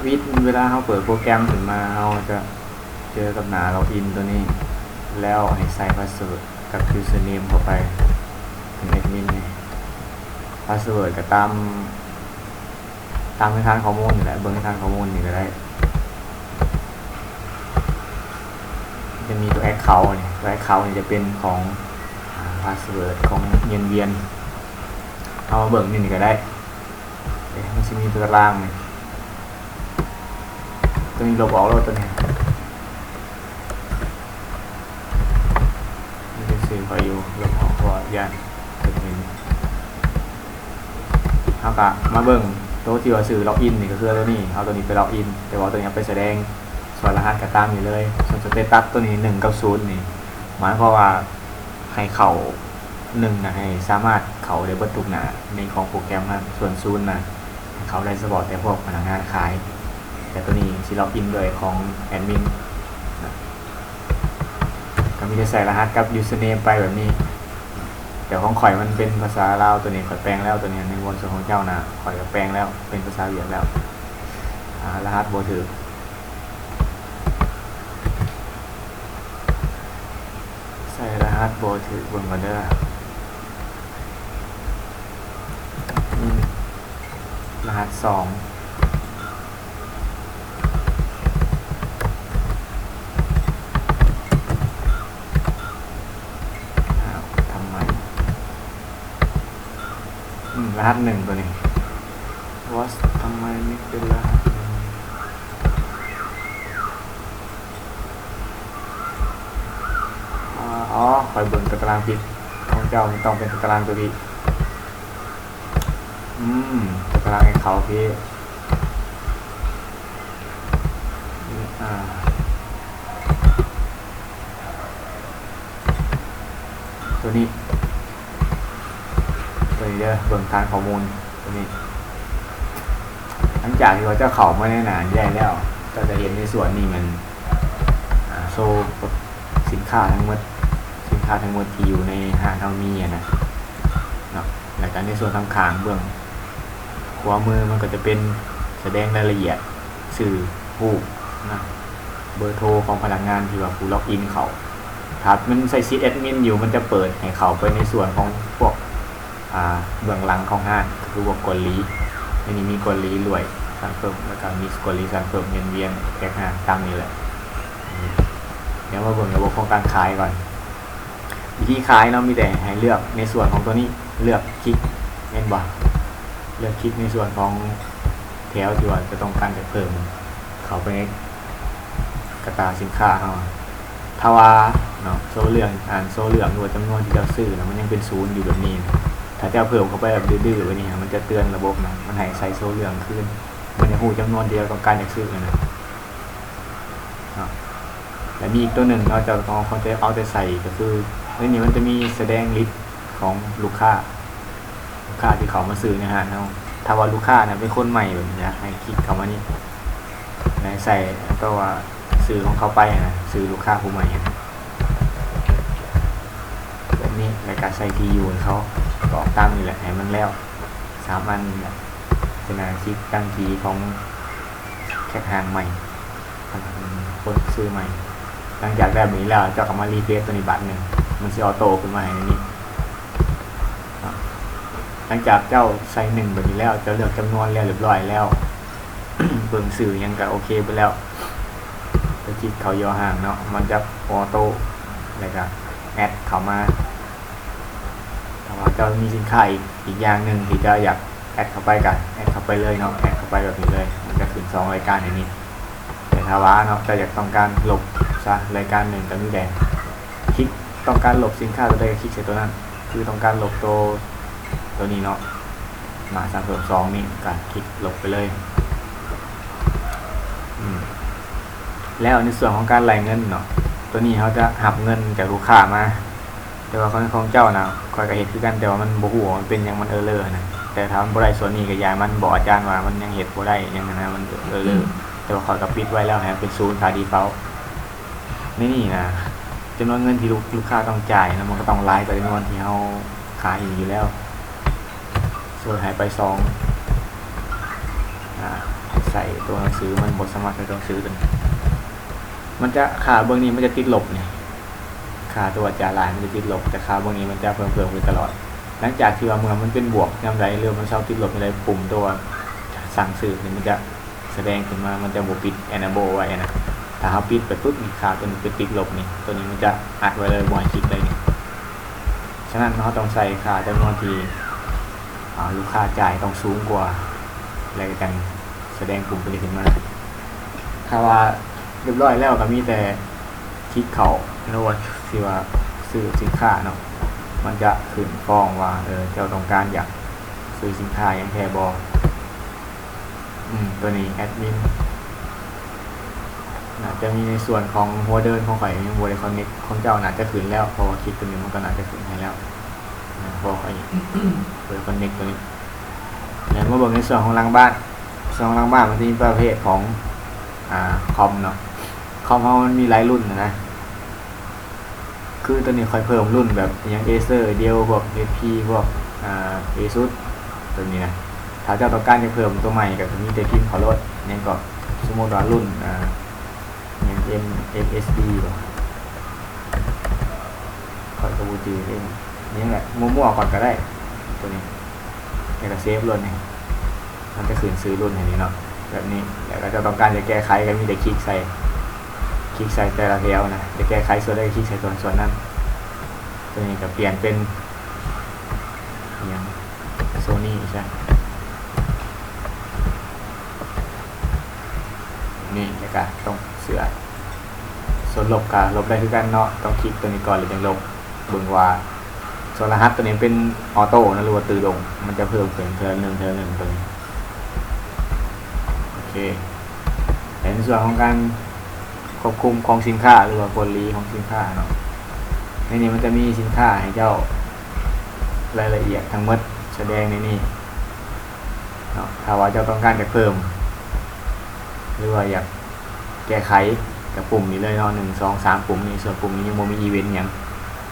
ວິດ ເວລາເຮົາເປີດໂປຣແກຣມຂຶ້ນມາ ເຮົາຈະເຈີກັບໜ້າລັອກອິນຕົວນີ້ ແລ້ວໃຫ້ໃສ່ພາສເວີດກັບຢູເຊີເນມເຂົ້າໄປ ເປັນແອັດມິນນີ້ ພາສເວີດກໍຕາມ ຕາມໃນຖານຂໍ້ມູນນີ້ແຫຼະ ເບິ່ງໃນຖານຂໍ້ມູນນີ້ກໍໄດ້. ຈະມີຕົວແອັກເຄົານີ້ ຕົວແອັກເຄົານີ້ຈະເປັນຂອງ ອາ ພາສເວີດຂອງເງິນວຽນ ເຮົາມາເບິ່ງໃນນີ້ກໍໄດ້. ເອີ ມັນຊິມີຕົວຕາລາງນີ້ ຕົວນີ້ລົບອອກໂລດ ຕົວນີ້ ມັນເປັນຊື່ຂ້ອຍຢູ່ ລົບອອກ ເພາະວ່າຢ້ານເພິ່ນເຫັນ. ເຮົາກະມາເບິ່ງໂຕທີ່ວ່າຊື່ລັອກອິນນີ້ ກໍຄືເອົາໂຕນີ້ ເອົາໂຕນີ້ໄປລັອກອິນ ແຕ່ວ່າເອົາໂຕນີ້ໄປສະແດງ ສ່ວນລະຫັດກໍຕາມນີ້ເລີຍ. ສ່ວນສະເຕຕັດໂຕນີ້ ໜຶ່ງກັບສູນນີ້ ໝາຍຄວາມວ່າໃຫ້ເຂົ້າ ໜຶ່ງນະ ໃຫ້ສາມາດເຂົ້າໄດ້ເບິດທຸກໜ້າໃນຂອງໂປຣແກຣມນັ້ນ, ສ່ວນສູນນະ ໃຫ້ເຂົ້າໄດ້ສະເພາະແຕ່ພວກພະນັກງານຂາຍ. ແຕ່ໂຕນີ້ຊິລັອກອິນໂດຍຂອງແອັດມິນນະ ກໍມີແຕ່ໃສ່ລະຫັດກັບຢູເຊີເນມໄປແບບນີ້. ແຕ່ຂອງຂ້ອຍມັນເປັນພາສາລາວ ໂຕນີ້ຂ້ອຍແປງແລ້ວ ໂຕນີ້ໃນບ່ອນສ່ວນຂອງເຈົ້ານະ ຂ້ອຍກໍແປງແລ້ວ ເປັນພາສາຫວຽດແລ້ວ. ອາ ລະຫັດບໍ່ຖືກ ໃສ່ລະຫັດບໍ່ຖືກ ເບິ່ງກ່ອນເດີ. ອືມ ລະຫັດສອງ. ອ້າວ ທຳໄມ ອືມ ລະຫັດໜຶ່ງຕົວນີ້. What? ທຳໄມມັນເປັນລະຫັດໜຶ່ງ? ອໍ ຂ້ອຍເບິ່ງຕົວຕາລາງຜິດ ຂອງເຈົ້າມັນຕ້ອງເປັນຕົວຕາລາງຕົວນີ້. ອືມ ຕົວຕາລາງໃຫ້ເຂົາພີ້ ອາ ຕົວນີ້ ຕົວນີ້ເດີ ເບິ່ງຖານຂໍ້ມູນຕົວນີ້. ຫຼັງຈາກທີ່ວ່າເຈົ້າເຂົ້າມາໃນໜ້ານີ້ໄດ້ແລ້ວ ເຈົ້າຈະເຫັນໃນສ່ວນນີ້ແມ່ນ ອາ ໂຊສິນຄ້າທັງໝົດ ສິນຄ້າທັງໝົດທີ່ຢູ່ໃນຮ້ານເຮົາມີຫັ້ນນະເນາະ. ແລ້ວກໍໃນສ່ວນທາງຂ້າງເບື້ອງຂວາມື ມັນກໍຈະເປັນສະແດງລາຍລະອຽດ ຊື່ ຮູບນະ ເບີໂທຂອງພະນັກງານທີ່ວ່າຜູ້ລັອກອິນເຂົ້າ. ຖ້າມັນໃຊ້ສິດແອັດມິນຢູ່ ມັນຈະເປີດໃຫ້ເຂົ້າໄປໃນສ່ວນຂອງພວກ ອາ ເບື້ອງຫຼັງຂອງຮ້ານ ກໍຄືພວກກວນຫຼີ. ໃນນີ້ມີກວນຫຼີລວຍ ຊັ້ນເພີ່ມ ແລ້ວກໍມີກວນຫຼີຊັ້ນເພີ່ມ ວຽນວຽນແຂກຮ້ານຕາມນີ້ແຫຼະ. ດຽວມາເບິ່ງລະບົບຂອງການຂາຍກ່ອນ. ວິທີຂາຍເນາະ ມີແຕ່ໃຫ້ເລືອກໃນສ່ວນຂອງຕົວນີ້ ເລືອກຄລິກ ແມ່ນບໍ່? ເລືອກຄລິກໃນສ່ວນຂອງແຖວທີ່ວ່າຈະຕ້ອງການຈະເພີ່ມເຂົ້າໄປໃນກະຕ່າສິນຄ້າເຮົາ. ຖ້າວ່າເນາະ ໂຊເລື່ອງ ອັນ ໂຊເລື່ອງ ຫຼືວ່າຈຳນວນທີ່ເຈົ້າຊື້ນະ ມັນຍັງເປັນສູນຢູ່ແບບນີ້ນະ ຖ້າເຈົ້າເພີ່ມເຂົ້າໄປແບບດື້ໆແບບນີ້ ມັນຈະເຕືອນລະບົບນະ ມັນໃຫ້ໃສ່ໂຊເລື່ອງຄືນ ມັນຈະຮູ້ຈຳນວນທີ່ເຈົ້າຕ້ອງການຈະຊື້ນະເນາະ. ແລະ ມີອີກຕົວໜຶ່ງເນາະ ເຈົ້າຕ້ອງເອົາ ເອົາໃຈໃສ່ ກໍຄືໃນນີ້ມັນຈະມີສະແດງລິດຂອງລູກຄ້າ ລູກຄ້າທີ່ເຂົ້າມາຊື້ໃນຮ້ານເຮົາ. ຖ້າວ່າລູກຄ້ານະເປັນຄົນໃໝ່ແບບນີ້ນະ ໃຫ້ຄລິກເຂົ້າມານີ້ ແລະ ໃສ່ຕົວຊື່ຂອງເຂົາໄປນະ ຊື່ລູກຄ້າຜູ້ໃໝ່ນະ ແບບນີ້ ແລ້ວກໍໃສ່ທີ່ຢູ່ໃຫ້ເຂົາ ກອກຕາມນີ້ແຫຼະ ໃຫ້ມັນແລ້ວສາມອັນນີ້ແຫຼະ. ເປັນໜ້າທີ່ຕັ້ງທີ່ຂອງແຂກຮ້ານໃໝ່ ຄົນຊື້ໃໝ່. ຫຼັງຈາກໄດ້ແບບນີ້ແລ້ວ ເຈົ້າກໍມາຣີເຟຣຊຕົວນີ້ບາດໜຶ່ງ ມັນຊິອໍໂຕ້ຂຶ້ນມາໃຫ້ໃນນີ້. ຫຼັງຈາກເຈົ້າໃສ່ໜຶ່ງແບບນີ້ແລ້ວ ເຈົ້າເລືອກຈຳນວນແລ້ວ ຮຽບຮ້ອຍແລ້ວ ເບິ່ງຊື່ຫຍັງກໍໂອເຄເບິດແລ້ວ ໄປຄລິກເຂົ້າຍໍຮ່າງເນາະ ມັນຈະອໍໂຕ້ ແລ້ວກໍແອັດເຂົ້າມາ. ຖ້າວ່າເຈົ້າມີສິນຄ້າອີກ ອີກຢ່າງໜຶ່ງທີ່ເຈົ້າຢາກແອັດເຂົ້າໄປ ກໍແອັດເຂົ້າໄປເລີຍເນາະ ແອັດເຂົ້າໄປແບບນີ້ເລີຍ ມັນຈະຂຶ້ນສອງລາຍການໃນນີ້. ແຕ່ຖ້າວ່າເນາະ ເຈົ້າຢາກຕ້ອງການລົບຊະລາຍການໜຶ່ງ ກໍມີແຕ່ຄລິກ ຕ້ອງການລົບສິນຄ້າຕົວໃດ ຄລິກໃສ່ຕົວນັ້ນ ຄືຕ້ອງການລົບໂຕ ໂຕນີ້ເນາະ ມາສາມເພີ່ມສອງນີ້ ກໍຄລິກລົບໄປເລີຍ. ອືມ ແລ້ວໃນສ່ວນຂອງການໄລ່ເງິນເນາະ ໂຕນີ້ເຮົາຈະຮັບເງິນຈາກລູກຄ້າມາ ແຕ່ວ່າຂອງ ຂອງເຈົ້ານະ ຂ້ອຍກໍເຮັດຄືກັນ ແຕ່ວ່າມັນບໍ່ຮູ້ວ່າມັນເປັນຫຍັງ ມັນເອີເຣີຫັ້ນນະ. ແຕ່ຖ້າມັນບໍ່ໄດ້ສ່ວນນີ້ ກໍຢ່າມັນບອກອາຈານວ່າມັນຍັງເຮັດບໍ່ໄດ້ຫຍັງຫັ້ນນະ ມັນເອີເຣີ. ແຕ່ວ່າຂ້ອຍກໍປິດໄວ້ແລ້ວໃຫ້ມັນເປັນສູນຄ່າດີຟອລ. ໃນນີ້ນະ ຈຳນວນເງິນທີ່ລູກ ລູກຄ້າຕ້ອງຈ່າຍນະ ມັນກໍຕ້ອງຫຼາຍກວ່າຈຳນວນທີ່ເຮົາຂາຍຢູ່ແລ້ວ. ໂຊໃຫ້ໄປສອງ ໃສ່ຕົວໜັງສື ມັນບໍ່ສາມາດໃສ່ຕົວໜັງສືຕົວນີ້ ມັນຈະ ຄ່າເບື້ອງນີ້ມັນຈະຕິດລົບນີ້ ຄ່າຕົວຈາລາຍມັນຈະຕິດລົບ ແຕ່ຄ່າເບື້ອງນີ້ມັນຈະເພີ່ມຂຶ້ນຕະຫຼອດ. ຫຼັງຈາກທີ່ວ່າເມື່ອມັນເປັນບວກຍາມໃດ ຫຼືມັນເຊົາຕິດລົບຍາມໃດ ປຸ່ມຕົວສັ່ງຊື້ນີ້ມັນຈະສະແດງຂຶ້ນມາ ມັນຈະບໍ່ປິດ enable ໄວ້ນະ. ຖ້າເຮົາປິດໄປປຶບນີ້ ຄ່າຕົວນີ້ໄປຕິດລົບນີ້ ຕົວນີ້ມັນຈະອັດໄວ້ເລີຍ ບໍ່ໃຫ້ຄລິກເລີຍນີ້. ສະນັ້ນເຮົາຕ້ອງໃສ່ຄ່າຈຳນວນທີ່ ອ່າ ລູກຄ້າຈ່າຍຕ້ອງສູງກວ່າ ແລ້ວກໍຈັ່ງສະແດງປຸ່ມຕົວນີ້ຂຶ້ນມາ. ຖ້າວ່າຮຽບຮ້ອຍແລ້ວກໍມີແຕ່ຄລິກເຂົ້າ ຫຼືວ່າຊິວ່າຊື້ສິນຄ້າເນາະ ມັນຈະຂຶ້ນຟອມວ່າ ເອີ ເຈົ້າຕ້ອງການຢາກຊື້ສິນຄ້າຫຍັງແທ້ບໍ່? ອືມ ຕົວນີ້ແອດມິນ ໜ້າຈະມີໃນສ່ວນຂອງຫົວເດີນຂອງຂ້ອຍຍັງບໍ່ໄດ້ຄອນເນັກ ຂອງເຈົ້າໜ້າຈະຂຶ້ນແລ້ວ ເພາະວ່າຄລິກຕົວນີ້ມັນກໍໜ້າຈະຂຶ້ນໃຫ້ແລ້ວນະ ເພາະຂ້ອຍເປີດຄອນເນັກຕົວນີ້. ແລ້ວມາເບິ່ງໃນສ່ວນຂອງຫຼັງບ້ານ ສ່ວນຂອງຫຼັງບ້ານມັນຈະມີປະເພດຂອງ ອ່າ ຄອມເນາະ ຄອມເຮົາມັນມີຫຼາຍລຸ້ນນະ. ຄືຕົວນີ້ຂ້ອຍເພີ່ມລຸ້ນແບບອີ່ຫຍັງ Acer Dell ພວກ HP ພວກ ອ່າ Asus ຕົວນີ້ນະ. ຖ້າເຈົ້າຕ້ອງການຈະເພີ່ມຕົວໃໝ່ກໍມີແຕ່ພິມເຂົ້າໂລດ ຫຍັງກໍ ສົມມຸດວ່າລຸ້ນ ອ່າ ຫຍັງ M SSD ບໍ ຂ້ອຍກໍບໍ່ຈື່ເດ້ ຫຍັງແຫຼະ ມົ້ວໆກ່ອນກໍໄດ້ ຕົວນີ້ ແລ້ວກໍເຊຟໂລດນີ້ ມັນຈະຂຶ້ນຊື່ລຸ້ນໃຫ້ນີ້ເນາະ ແບບນີ້. ແລ້ວກໍເຈົ້າຕ້ອງການຈະແກ້ໄຂກໍມີແຕ່ຄລິກໃສ່ ຄລິກໃສ່ແຕ່ລະແຖວນະ ຈະແກ້ໄຂສ່ວນໃດຄລິກໃສ່ສ່ວນ ສ່ວນນັ້ນ. ຕົວນີ້ກໍປ່ຽນເປັນຫຍັງ Sony ຊະ ນີ້ ແລ້ວກໍຕ້ອງເຊື່ອ ສ່ວນລົບກໍລົບໄດ້ຄືກັນເນາະ ຕ້ອງຄລິກຕົວນີ້ກ່ອນ ແລ້ວຈຶ່ງລົບ. ເບິ່ງວ່າສ່ວນລະຫັດຕົວນີ້ເປັນອໍໂຕ້ນະ ຫຼືວ່າຕື້ດົງ ມັນຈະເພີ່ມຂຶ້ນເທື່ອໜຶ່ງ ເທື່ອໜຶ່ງຕົວນີ້. ໂອເຄ ແລະ ໃນສ່ວນຂອງການຄວບຄຸມຂອງສິນຄ້າ ຫຼືວ່າຜົນລີຂອງສິນຄ້າເນາະ ໃນນີ້ມັນຈະມີສິນຄ້າໃຫ້ເຈົ້າ ລາຍລະອຽດທັງໝົດສະແດງໃນນີ້ເນາະ. ຖ້າວ່າເຈົ້າຕ້ອງການຈະເພີ່ມ ຫຼືວ່າຢາກ ແກ້ໄຂ ກະປຸ່ມນີ້ເລີຍເນາະ ໜຶ່ງ ສອງ ສາມ ປຸ່ມນີ້. ສ່ວນປຸ່ມນີ້ຍັງບໍ່ມີອີເວັນຫຍັງ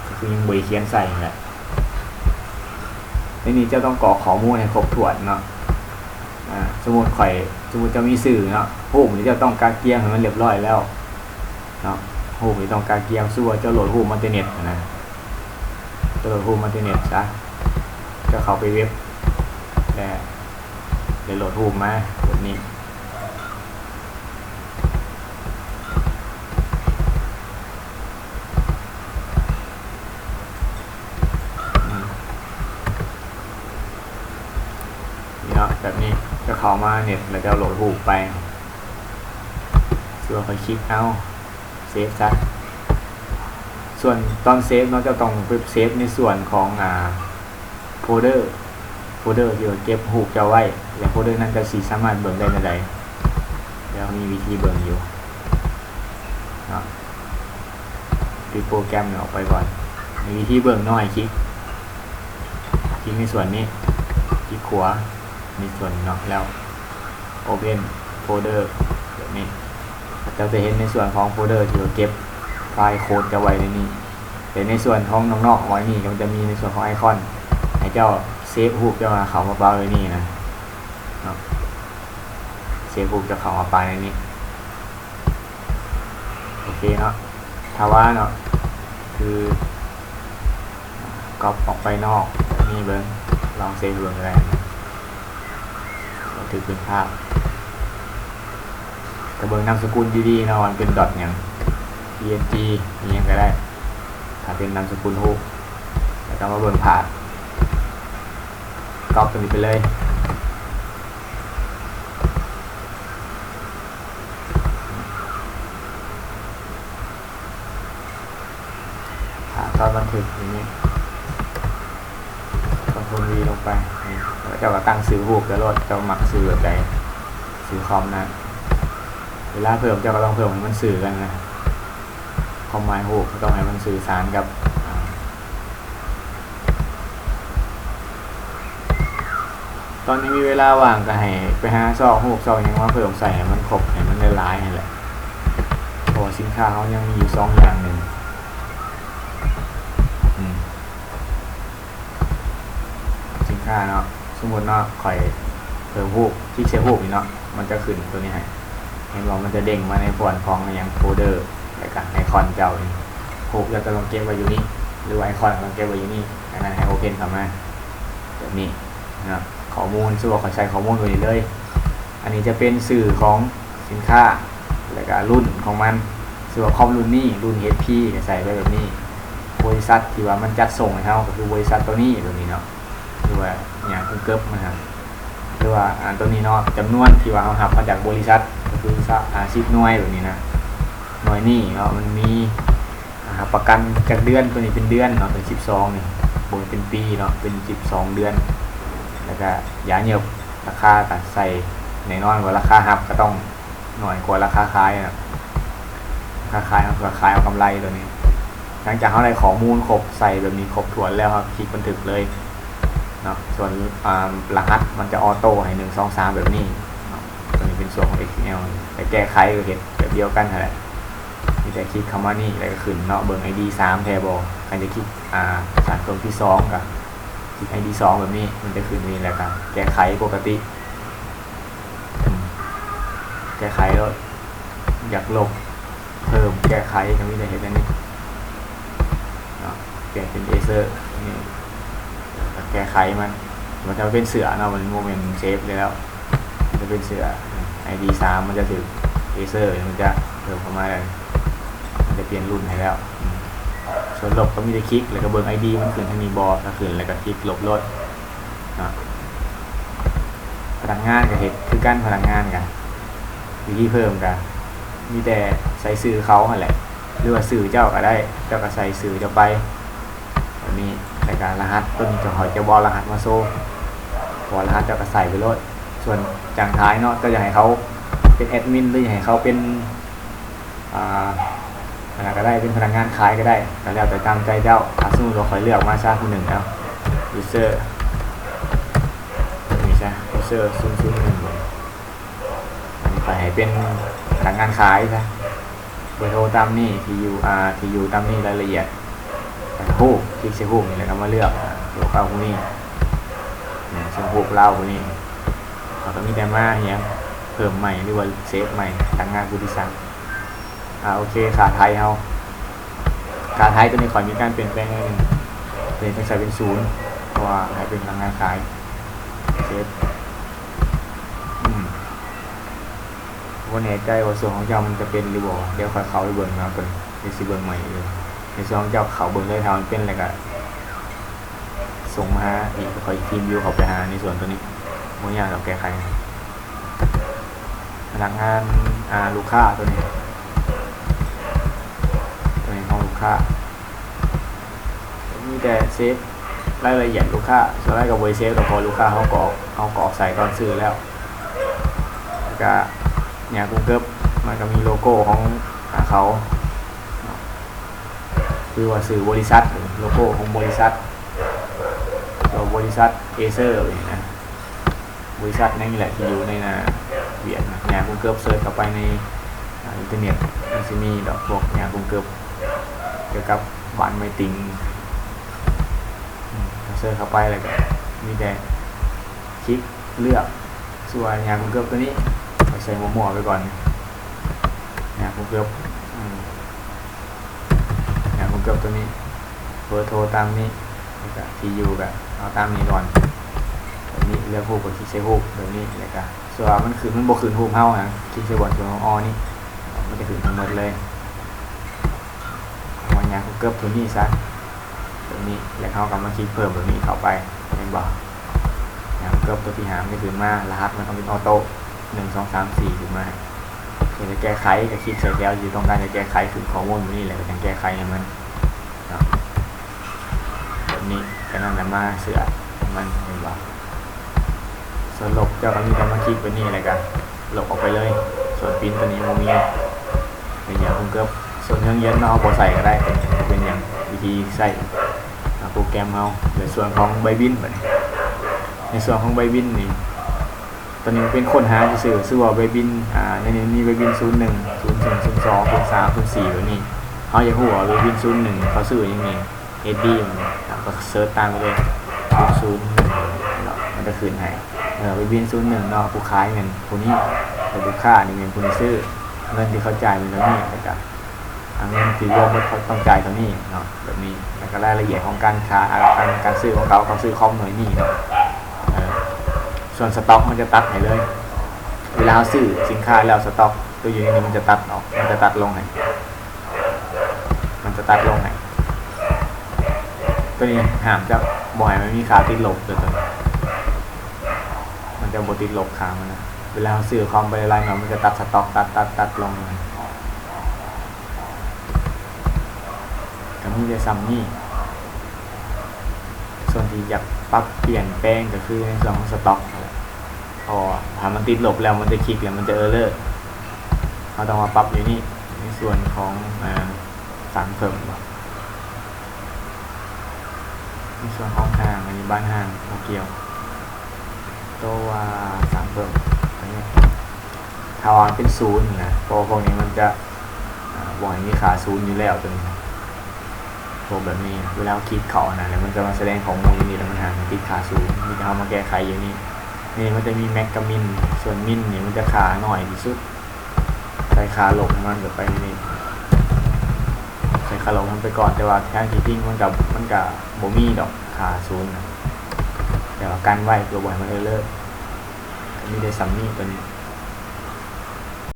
ກໍຄືຍັງບໍ່ໄດ້ຂຽນໃສ່ຫັ້ນແຫຼະ. ໃນນີ້ເຈົ້າຕ້ອງກອກຂໍ້ມູນໃຫ້ຄົບຖ້ວນເນາະ. ອ່າ ສົມມຸດຂ້ອຍ ສົມມຸດເຈົ້າມີຊື່ເນາະ ຮູບນີ້ເຈົ້າຕ້ອງກະກຽມໃຫ້ມັນລຽບຮ້ອຍແລ້ວເນາະ. ຮູບນີ້ຕ້ອງກະກຽມ ສົມມຸດວ່າເຈົ້າໂຫຼດຮູບມາແຕ່ເນັດຫັ້ນນະ ເຈົ້າໂຫຼດຮູບມາແຕ່ເນັດຊະ ເຈົ້າເຂົ້າໄປເວັບ ແລ້ວ ໄດ້ໂຫຼດຮູບມາແບບນີ້. ນີ້ເນາະ ແບບນີ້ ຈະເຂົ້າມາເນັດ ແລ້ວຈະໂຫຼດຮູບໄປ. ສ່ວນຂ້ອຍຄລິກເອົາ ເຊຟຊະ. ສ່ວນຕອນເຊຟເນາະ ເຈົ້າຕ້ອງໄປເຊຟໃນສ່ວນຂອງ ອ່າ ໂຟເດີ ໂຟເດີທີ່ວ່າເກັບຮູບເຈົ້າໄວ້ ແລະ ໂຟເດີນັ້ນເຈົ້າຊິສາມາດເບິ່ງໄດ້ແນວໃດ? ແລ້ວມີວິທີເບິ່ງຢູ່ເນາະ ປິດໂປຣແກຣມນີ້ອອກໄປກ່ອນ. ມີວິທີເບິ່ງເນາະ ໃຫ້ຄລິກ ຄລິກໃນສ່ວນນີ້ ຄລິກຂວາໃນສ່ວນນີ້ເນາະ ແລ້ວ Open Folder ແບບນີ້ ເຈົ້າຈະເຫັນໃນສ່ວນຂອງໂຟເດີທີ່ວ່າເກັບໄຟລ໌ໂຄດຈະໄວ້ໃນນີ້. ແຕ່ໃນສ່ວນຂອງນອກໆ ໄວ້ນີ້ ກໍມັນຈະມີໃນສ່ວນຂອງໄອຄອນ ໃຫ້ເຈົ້າເຊຟຮູບເຈົ້າເຂົ້າມາປະໄວ້ນີ້ນະເນາະ ເຊຟຮູບເຈົ້າເຂົ້າມາປະໃນນີ້. ໂອເຄເນາະ ຖ້າວ່າເນາະ ຄື ກັອບອອກໄປນອກນີ້ເບິ່ງ ລອງເຊຟເບິ່ງກໍໄດ້ ກໍຖືກເປັນພາບ. ກໍເບິ່ງນາມສະກຸນດີໆເນາະ ວ່າມັນເປັນດອດຫຍັງ PNG ອີ່ຫຍັງກໍໄດ້ ຖ້າເປັນນາມສະກຸນຮູບ. ແລ້ວກໍມາເບິ່ງພາບ ກັອບຕົວນີ້ໄປເລີຍ. ຖ້າຕອນບັນທຶກຢູ່ນີ້ Ctrl V ລົງໄປ ນີ້ ແລ້ວເຈົ້າກໍຕັ້ງຊື່ຮູບໄປໂລດ ເຈົ້າມັກຊື່ແບບໃດ ຊື່ຄອມນະ. ເວລາເພີ່ມ ເຈົ້າກໍຕ້ອງເພີ່ມໃຫ້ມັນຊື່ກັນນະ ຄວາມໝາຍຮູບກໍຕ້ອງໃຫ້ມັນສື່ສານກັບ ອ່າ ຕອນນີ້ມີເວລາວ່າງກໍໃຫ້ໄປຫາຊອກຮູບຊອກຫຍັງມາເພີ່ມໃສ່ໃຫ້ມັນຄົບ ໃຫ້ມັນຫຼາຍໆຫັ້ນແຫຼະ ເພາະວ່າສິນຄ້າເຮົາຍັງມີຢູ່ສອງຢ່າງໜຶ່ງ ອືມ ສິນຄ້າເນາະ. ສົມມຸດເນາະ ຂ້ອຍເພີ່ມຮູບ ຄລິກໃສ່ຮູບນີ້ເນາະ ມັນຈະຂຶ້ນຕົວນີ້ໃຫ້ ເຫັນບໍ່? ມັນຈະເດ້ງມາໃນຟອນຂອງຫຍັງ ໂຟເດີ ແລ້ວກະໄອຄອນເຈົ້ານີ້ ຮູບເຈົ້າຕ້ອງເກັບໄວ້ຢູ່ນີ້ ຫຼືວ່າໄອຄອນຕ້ອງເກັບໄວ້ຢູ່ນີ້ ອັນນັ້ນໃຫ້ໂອເພັນເຂົ້າມາແບບນີ້ເນາະ. ຂໍ້ມູນ ສົມມຸດວ່າຂ້ອຍໃສ່ຂໍ້ມູນໄວ້ນີ້ເລີຍ ອັນນີ້ຈະເປັນຊື່ຂອງສິນຄ້າ ແລ້ວກະລຸ້ນຂອງມັນ ສົມມຸດວ່າຄອມລຸ້ນນີ້ ລຸ້ນເອັດພີ ກະໃສ່ໄວ້ແບບນີ້ ບໍລິສັດທີ່ວ່າມັນຈັດສົ່ງໃຫ້ເຮົາ ກະຄືບໍລິສັດໂຕນີ້ ໂຕນີ້ເນາະ ຫຼືວ່າຫຍັງ ກຸງເກີບມັນຫັ້ນ ຫຼືວ່າ ອາ ໂຕນີ້ເນາະ ຈຳນວນທີ່ວ່າເຮົາຮັບມາຈາກບໍລິສັດ ກະຄື ອາ ສິບໜ່ວຍແບບນີ້ນະ ໜ່ວຍນີ້ເນາະ ມັນມີ ອາ ຮັບປະກັນຈັກເດືອນ ໂຕນີ້ເປັນເດືອນເນາະ ເປັນສິບສອງນີ້ ບໍ່ແມ່ນເປັນປີເນາະ ເປັນສິບສອງເດືອນ ແລ້ວກະຢາເຫຍີບ ລາຄາກະໃສ່ ແນ່ນອນວ່າລາຄາຮັບກະຕ້ອງໜ້ອຍກວ່າລາຄາຂາຍນະ ລາຄາຂາຍເຮົາກະຂາຍເອົາກຳໄລໂຕນີ້. ຫຼັງຈາກເຮົາໄດ້ຂໍ້ມູນຄົບ ໃສ່ແບບນີ້ຄົບຖ້ວນແລ້ວ ເຮົາຄລິກບັນທຶກເລີຍເນາະ ສ່ວນ ອາ ລະຫັດມັນຈະອໍໂຕ້ໃຫ້ ໜຶ່ງ ສອງ ສາມ ແບບນີ້ເນາະ ໂຕນີ້ເປັນສ່ວນຂອງ ເອັກຊແອລ ແຕ່ແກ້ໄຂກະເຮັດແບບດຽວກັນຫັ້ນແຫຼະ ມີແຕ່ຄລິກເຂົ້າມານີ້ ແລ້ວກະຂຶ້ນເນາະ ເບິ່ງໄອດີສາມແທ້ບໍ່ ຄັນຈະຄລິກ ອາ ສາມຕົວທີສອງກະຄລິກໄອດີສອງແບບນີ້ ມັນຈະຂຶ້ນນີ້ ແລ້ວກະແກ້ໄຂປົກກະຕິ ອືມ ແກ້ໄຂໂລດ ຢາກລົບ ເພີ່ມ ແກ້ໄຂ ກະມີແຕ່ເຮັດແນວນີ້ເນາະ ປ່ຽນເປັນເອເຊີນີ້ ແລ້ວກະແກ້ໄຂມັນ ມັນຈະເປັນເສື້ອເນາະ ມັນບໍ່ແມ່ນເຊບແລ້ວ ມັນຈະເປັນເສື້ອ ໄອດີສາມ ມັນຈະຖືກເອເຊີ ມັນຈະເພີ່ມເຂົ້າມາ ມັນຈະປ່ຽນລຸ້ນໃຫ້ແລ້ວ ອືມ ສ່ວນລົບກະມີແຕ່ຄລິກ ແລ້ວກະເບິ່ງໄອດີມັນຂຶ້ນທາງນີ້ບໍ່ ຖ້າຂຶ້ນແລ້ວກະຄລິກລົບໂລດເນາະ. ພະນັກງານກະເຮັດຄືກັນ ພະນັກງານກະ ວິທີເພີ່ມກະມີແຕ່ໃສ່ຊື່ເຂົາຫັ້ນແຫຼະ ຫຼືວ່າຊື່ເຈົ້າກະໄດ້ ເຈົ້າກະໃສ່ຊື່ເຈົ້າໄປ ແບບນີ້ ແລ້ວກະລະຫັດ ເພິ່ນຈະ ເຂົາຈະບໍ່ເອົາລະຫັດມາໂຊ ເພາະວ່າລະຫັດເຈົ້າກະໃສ່ໄປໂລດ ສ່ວນຈາງທ້າຍເນາະ ເຈົ້າຢາກໃຫ້ເຂົາເປັນແອດມິນ ຫຼືຢາກໃຫ້ເຂົາເປັນ ອາ ອັນນັ້ນກະໄດ້ ເປັນພະນັກງານຂາຍກະໄດ້ ກະແລ້ວແຕ່ຕາມໃຈເຈົ້າ ຖ້າສົມມຸດວ່າຂ້ອຍເລືອກມາຊະຜູ້ໜຶ່ງ ເອົາ ຢູເຊີ ນີ້ຊະ ຢູເຊີ ສູນສູນໜຶ່ງ ອັນນີ້ຂ້ອຍໃຫ້ເປັນພະນັກງານຂາຍຊະ ເບີໂທຕາມນີ້ ທີ່ຢູ່ ອາ ທີ່ຢູ່ຕາມນີ້ ລາຍລະອຽດ ແລ້ວກະຮູບ ຄລິກໃສ່ຮູບນີ້ ແລ້ວກະມາເລືອກ ອາ ໂຕເກົ່າຜູ້ນີ້ ເຊິ່ງຮູບລາວຜູ້ນີ້ ເຮົາກະມີແຕ່ມາຫຍັງ ເພີ່ມໃໝ່ ຫຼືວ່າເຊບໃໝ່ ພະນັກງານຜູ້ທີສາມ ອາ ໂອເຄ ຄ່າໄທເຮົາ ຄ່າໄທໂຕນີ້ຂ້ອຍມີການປ່ຽນແປງໜ້ອຍໜຶ່ງ ໂຕນີ້ຕ້ອງໃສ່ເປັນສູນ ເພາະວ່າໃຫ້ເປັນພະນັກງານຂາຍ ເຊບ ອືມ ບໍ່ແນ່ໃຈວ່າສ່ວນຂອງເຈົ້າມັນຈະເປັນຫຼືບໍ່ ດຽວຂ້ອຍເຂົ້າໄປເບິ່ງເນາະ ເບິ່ງ ດຽວຊິເບິ່ງໃໝ່ເລີຍ ໃນສ່ວນຂອງເຈົ້າເຂົ້າເບິ່ງເລີຍ ຖ້າມັນເປັນແລ້ວກະ ສົ່ງມາຫາອີກ ຂ້ອຍທີມວິວເຂົ້າໄປຫາໃນສ່ວນໂຕນີ້ ບໍ່ຍາກດອກແກ້ໄຂ ພະນັກງານ ອາ ລູກຄ້າໂຕນີ້ ໂຕນີ້ຂອງລູກຄ້າ ມີແຕ່ເຊບລາຍລະອຽດລູກຄ້າ ສ່ວນຫຼາຍກະບໍ່ໄດ້ເຊບດອກ ເພາະລູກຄ້າເຮົາກອກ ເຮົາກອກໃສ່ຕອນຊື້ແລ້ວ ແລ້ວກະຫຍັງກຸງເກີບ ມັນກະມີໂລໂກ້ຂອງ ອາ ເຂົາ ຄືວ່າຊື່ບໍລິສັດ ໂລໂກ້ຂອງບໍລິສັດ ຕົວບໍລິສັດເອເຊີນີ້ນະ ບໍລິສັດຫຍັງນີ້ແຫຼະທີ່ຢູ່ໃນໜ້າຫວຽດນະ ຫຍັງກຸງເກີບເສີດເຂົ້າໄປໃນ ອາ ອິນເຕີເນັດ ມັນຊິມີດອກພວກຫຍັງກຸງເກີບ ກ່ຽວກັບບ້ານໄມ້ຕິງ ອືມ ເສີດເຂົ້າໄປແລ້ວກະມີແຕ່ຄລິກ ເລືອກ ສ່ວນຫຍັງກຸງເກີບໂຕນີ້ ຂ້ອຍໃສ່ມົ້ວໆໄປກ່ອນ ຫຍັງກຸງເກີບ ອືມ ຫຍັງກຸງເກີບໂຕນີ້ ເບີໂທຕາມນີ້ ແລ້ວກະທີ່ຢູ່ກະເອົາຕາມນີ້ກ່ອນ ແບບນີ້ ເລືອກຮູບກະຄລິກໃສ່ຮູບແບບນີ້ ແລ້ວກະ ສ່ວນວ່າມັນຂຶ້ນ ມັນບໍ່ຂຶ້ນຮູບເຮົາຫັ້ນ ຄລິກໃສ່ບ່ອນທີ່ເຮົາອໍນີ້ ມັນຈະຂຶ້ນທັງໝົດເລີຍ ເຮົາຫຍັງກຸງເກີບໂຕນີ້ຊະ ແບບນີ້ ແລ້ວເຮົາກະມາຄລິກເພີ່ມແບບນີ້ເຂົ້າໄປ ເຫັນບໍ່? ຫຍັງເກີບໂຕທີ່ຫ້າມັນຈະຂຶ້ນມາ ລະຫັດມັນຕ້ອງເປັນອໍໂຕ້ ໜຶ່ງ ສອງ ສາມ ສີ່ ຂຶ້ນມາ ເພື່ອຈະແກ້ໄຂ ກະຄລິກໃສ່ແຖວທີ່ຕ້ອງການຈະແກ້ໄຂ ຂຶ້ນຂໍ້ມູນແບບນີ້ ແລ້ວກະຈັ່ງແກ້ໄຂໃຫ້ມັນເນາະ ແບບນີ້ ຈາກນັ້ນລະມາເຊື່ອມມັນ ເຫັນບໍ່? ສ່ວນລົບ ເຈົ້າກະມີແຕ່ມາຄລິກແບບນີ້ ແລ້ວກະລົບອອກໄປເລີຍ ສ່ວນປິ້ນໂຕນີ້ບໍ່ມີ ເປັນຫຍັງຄົງເກີບ ສ່ວນເທິງເຢັນເນາະ ເຮົາບໍ່ໃສ່ກະໄດ້ ເປັນຫຍັງ ວິທີໃຊ້ ໂປຣແກຣມເຮົາ ໃນສ່ວນຂອງໃບບິນ ບາດນີ້ ໃນສ່ວນຂອງໃບບິນນີ້ ຕອນນີ້ມັນເປັນຄົ້ນຫາຊື່ໆ ຊື່ວ່າໃບບິນ ອາ ໃນນີ້ມີໃບບິນ ສູນໜຶ່ງ ສູນສອງ ສູນສາມ ສູນສີ່ ແບບນີ້ ເຮົາຢາກຮູ້ວ່າໃບບິນ ສູນໜຶ່ງ ເຂົາຊື່ຫຍັງແດ່ ເອັດດີ ເຮົາກະເສີດຕາມໄປເລີຍ ສູນໜຶ່ງ ເນາະ ມັນກະຂຶ້ນໃຫ້ ເອີ ບິນສູນໜຶ່ງເນາະ ຜູ້ຂາຍແມ່ນຜູ້ນີ້ ແລະ ລູກຄ້ານີ້ແມ່ນຜູ້ນີ້ຊື້ ເງິນທີ່ເຂົາຈ່າຍແມ່ນເທົ່ານີ້ ແລ້ວກະ ເງິນທີ່ເຫຼືອໝົດເຂົາຕ້ອງຈ່າຍເທົ່ານີ້ເນາະ ແບບນີ້ ແລ້ວກະລາຍລະອຽດຂອງການຂາຍ ການ ການຊື້ຂອງເຂົາ ເຂົາຊື້ຄອມໜ່ວຍນີ້ເນາະ ເອີ ສ່ວນສະຕັອກມັນຈະຕັດໃຫ້ເລີຍ ເວລາເຮົາຊື້ສິນຄ້າແລ້ວ ສະຕັອກຕົວຢູ່ໃນນີ້ມັນຈະຕັດອອກ ມັນຈະຕັດລົງໃຫ້ ມັນຈະຕັດລົງໃຫ້ ຕົວນີ້ຫ້າມຈະບໍ່ໃຫ້ມັນມີຄ່າຕິດລົບເດີ ຕົວນີ້ ມັນຈະບໍ່ຕິດລົບຄ່າມັນນະ ເວລາເຮົາຊື້ຄອມໄປຫຼາຍໆໜ່ວຍ ມັນຈະຕັດສະຕັອກ ຕັດ ຕັດ ຕັດລົງ ກະມີແຕ່ຊ່ຳນີ້ ສ່ວນທີ່ຢາກປັບປ່ຽນແປງກະຄືໃນສ່ວນຂອງສະຕັອກຫັ້ນແຫຼະ ເພາະວ່າຖ້າມັນຕິດລົບແລ້ວ ມັນຈະຄລິກແລ້ວມັນຈະເອີເຣີ ເຮົາຕ້ອງມາປັບຢູ່ນີ້ ໃນສ່ວນຂອງ ອາ ສ້າງເພີ່ມເນາະ ໃນສ່ວນຂອງຫ້າງ ອັນນີ້ບ້ານຫ້າງບໍ່ກ່ຽວ ໂຕວ່າສ້າງເພີ່ມ ອັນນີ້ ຖ້າວ່າເປັນສູນນະ ເພາະວ່າພວກນີ້ມັນຈະ ອາ ບໍ່ໃຫ້ມີຄ່າສູນຢູ່ແລ້ວ ຕົວນີ້ນະ ພວກແບບນີ້ ເວລາເຮົາຄລິກເຂົ້າຫັ້ນນະ ແລ້ວມັນຈະມາສະແດງຂໍ້ມູນຢູ່ນີ້ ແລ້ວມັນຫາກຕິດຄ່າສູນ ມີແຕ່ເຮົາມາແກ້ໄຂຢູ່ນີ້ ນີ້ມັນຈະມີແມັກກັບມິນ ສ່ວນມິນນີ້ມັນຈະຄ່ານ້ອຍທີ່ສຸດ ໃສ່ຄ່າລົບໃຫ້ມັນ ແລ້ວໄປນີ້ ໃສ່ຄ່າລົບໃຫ້ມັນໄປກ່ອນ ແຕ່ວ່າແທ້ຈິງມັນກະ ມັນກະບໍ່ມີດອກຄ່າສູນນະ ແຕ່ວ່າກັນໄວ້ເພື່ອບໍ່ໃຫ້ມັນເອີເຣີ ກະມີແຕ່ຊ່ຳນີ້ ຕົວນີ້